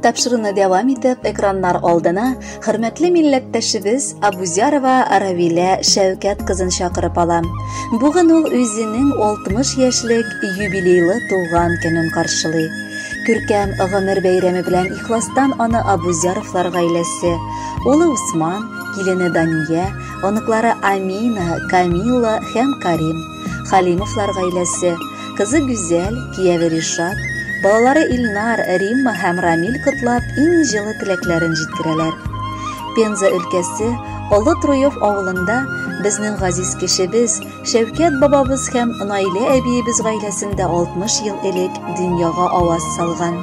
Тапшыруны дәвам итеп, экраннар алдына хөрмәтле милләттәшебез Абузярова Равилә Шәүкәт кызын чакырып алам. Бүген ул үзенең 60 яшьлек юбилейлы туган көнен каршылый. Күркәм гомер бәйрәме белән ихластан аны Абузяровлар гаиләсе, улы Усман, килене Дания, оныклары Амина, Камила һәм Карим, Халимовлар гаиләсе, кызы Гүзәл, кияве Ришат, балалары Илнар, Римма һәм Рамил котлап иң җылы теләкләрен җиткерәләр. Пенза өлкәсе Олы Труев авылында безнең газиз кешебез Шәүкәт бабабыз һәм Наилә әбиебез гаиләсендә 60 ел элек дөньяга аваз салган.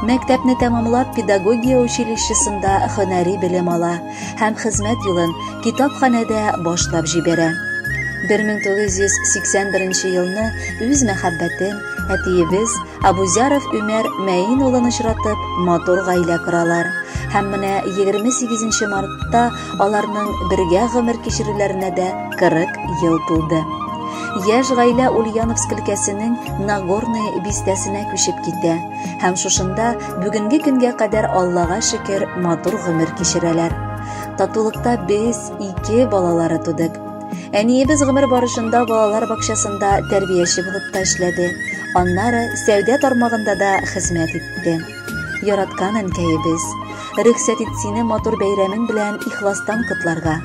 Мәктәпне тәмамлап педагогия училищесында һөнәри белем ала һәм хезмәт юлын китапханәдә башлап җибәрә. 1981 елны үз мәхәббәтен, әтиебез Абузяров Үмәр Мәин улын очратып, матур гаилә коралар. Һәм менә 28 мартта аларның бергә гомер кичерүләренә дә 40 ел тулды. Яшь гаилә Ульяновск өлкәсенең Нагорный бистәсенә күчеп китә һәм шушында бүгенге көнгә кадәр Аллага шөкер матур гомер кичерәләр. Татулыкта без ике балалары тудык. Әниебез гомер барышында балалар бакчасында тәрбияче булып та эшләде. Аннары сәүдә тармагында да хезмәт итте. Яраткан әнкәебез, рөхсәт ит сине матур бәйрәмең белән ихластан котларга.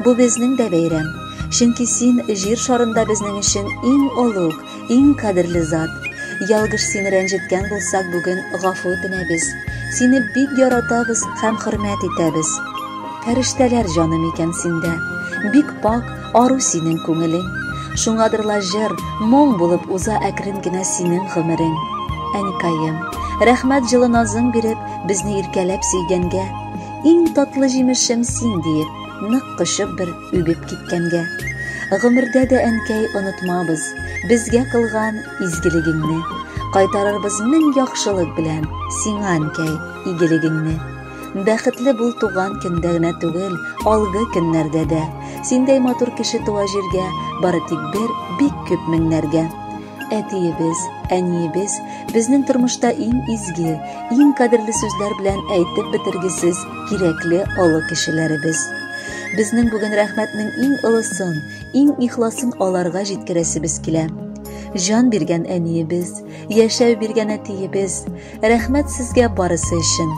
Бу безнең дә бәйрәм. Чөнки син җир шарында безнең өчен иң олуг, иң кадерле зат. Ялгыш сине рәнҗеткән булсак, бүген гафу үтенәбез. Сине бик яратабыз һәм хөрмәт итәбез. Фәрештәләр җаны микән синдә? Бик пак, ару синең күңелең. Шуңадыр ла җыр, моң булып уза әкрен генә синең гомерең. Әнкәем, рәхмәт җылы назың биреп, безне иркәләп сөйгәнгә. Иң татлы җимешем син диеп, нык кочып бер үбеп киткәнгә. Гомердә дә, әнкәй, онытмабыз безгә кылган изгелегеңне. Кайтарырбыз мең яхшылык белән сиңа, әнкәй, игелегеңне. Бәхетле бул туган көндә генә түгел, алгы көннәрдә дә. Синдәй матур кеше туа җиргә, бары тик бер, бик күп меңнәргә. Әтиебез, әниебез безнең тормышта иң изге, иң кадерле сүзләр белән әйтеп бетергесез кирәкле олы кешеләребез. Безнең бүген рәхмәтнең иң олысын, иң ихласын аларга җиткерәсебез килә. Җан биргән әниебез, яшәү биргән әтиебез, рәхмәт сезгә барысы өчен.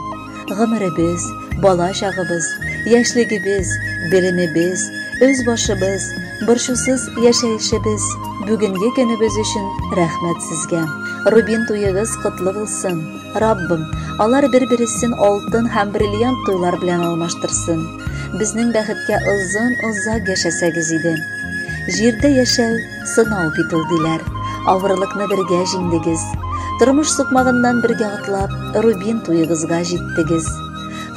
Гомеребез, бала чагыбыз, яшьлегебез, белемебез, үз башыбыз, борчусыз яшәешебез, бүгенге көнебез өчен рәхмәт сезгә. Рубин туегыз котлы булсын. Раббым, алар бер-бересен алтын һәм бриллиант туйлар белән алмаштырсын. Безнең бәхеткә озын-озак яшәсәгез иде. Җирдә яшәү сынау бит ул, диләр. Авырлыкны бергә җиңдегез. Тормыш сукмагыннан бергә атлап, рубин туегызга җиттегез.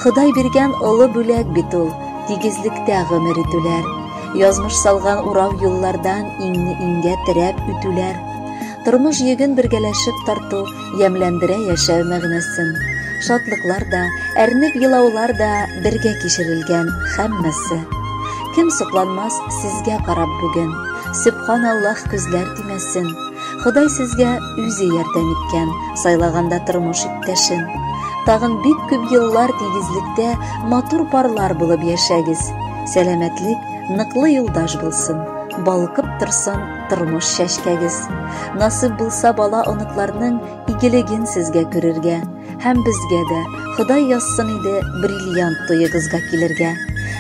Ходай биргән олы бүләк бит ул, тигезлектә гомер итүләр. Язмыш салган урау юллардан иңне иңгә терәп үтүләр. Тормыш йөген бергәләшеп тарту ямьләндерә яшәү мәгънәсен. Шатлыклар да, әрнеп елаулар да бергә кичерелгән һәммәсе. Кем сокланмас сезгә карап бүген? Сөбханаллаһ күзләр тимәсен. Ходай сезгә үзе ярдәм иткән, сайлаганда тормыш иптәшен. Тагын бик күп еллар тигезлектә матур парлар булып яшәгез. Сәламәтлек, ныклы юлдаш булсын, балкып торсын тормыш чәчкәгез. Насыйп булса бала оныкларның игелеген сезгә күрергә һәм безгә дә Ходай язсын иде бриллиант туегызга килергә.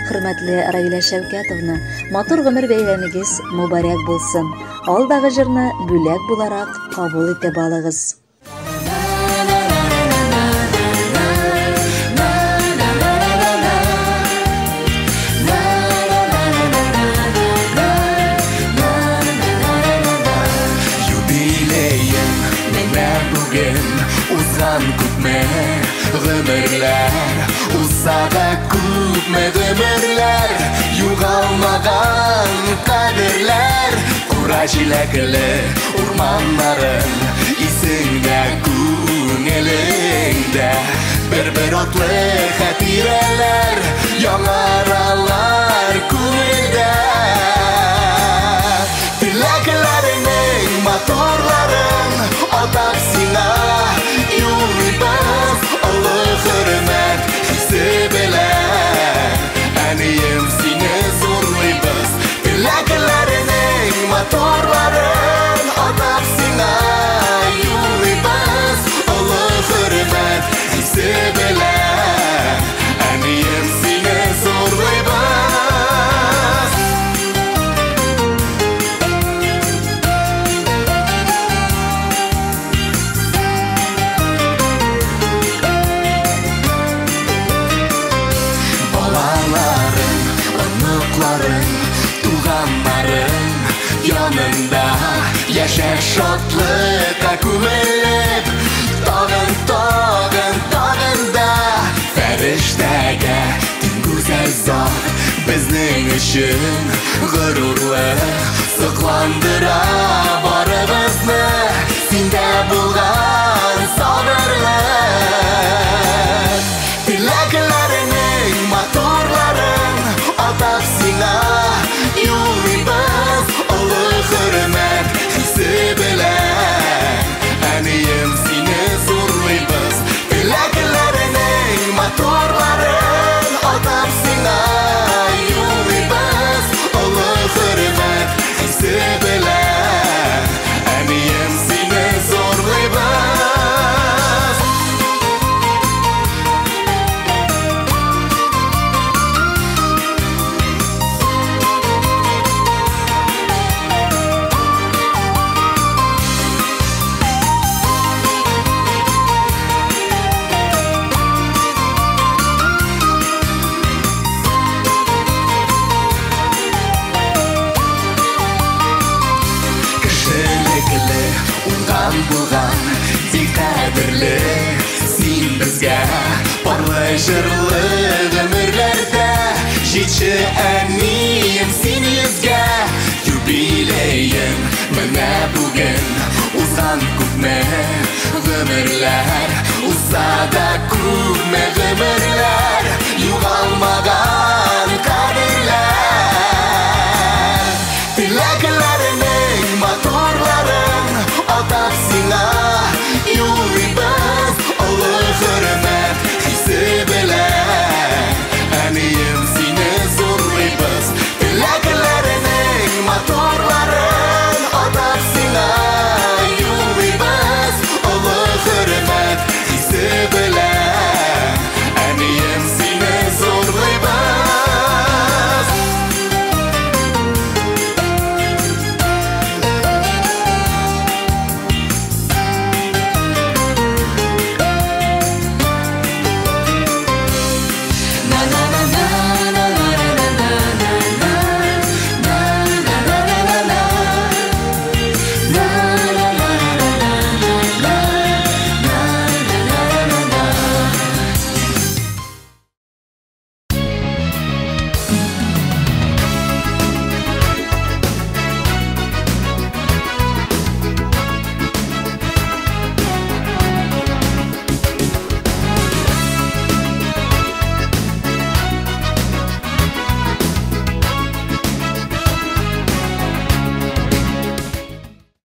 Хөрмәтле Равилә Шәүкәтовна, матур гомер бәйрәмегез мөбарәк булсын. Алдагы җырны бүләк буларак кабул итеп алыгыз. Юбилеең менә бүген узган күпме гомерләр, узса да күпме гомерләр, югалмаган кадерләр. Кура җиләкле урманнарың исеңдә, күңелеңдә бер-бер атлы хатирәләр яңаралар күңелдә. Теләкләреңнең матурларын атап сиңа юллыйбыз, олы матурларын атап сиңа юллыйбыз. Олы хөрмәт хисе белән, әнием, сине зурлыйбыз. Балаларың, оныкларың, туганнарың янында яшә шатлыкка күмелеп, тагын, тагын, тагын да фәрештәгә тиң гүзәл зат, безнең өчен горурлык, сокландыра барыбызны синдә булган сабырлык. Теләкләреңнең матурларын атап сиңа юллыйбыз. Олы хөрмәт хисе белән, әнием, сине зурлыйбыз. Теләкләреңнең матурларын атап сиңа юллыйбыз. Олы хөрмәт хисе белән, әнием, сине зурлыйбыз. Кешелекле, уңган булган, бик кадерле син безгә. Парлы җырлы гомерләрдә җитше, әнием, син йөзгә. Юбилеең менә бүген, узган күпме гомерләр, узса да күпме гомерләр.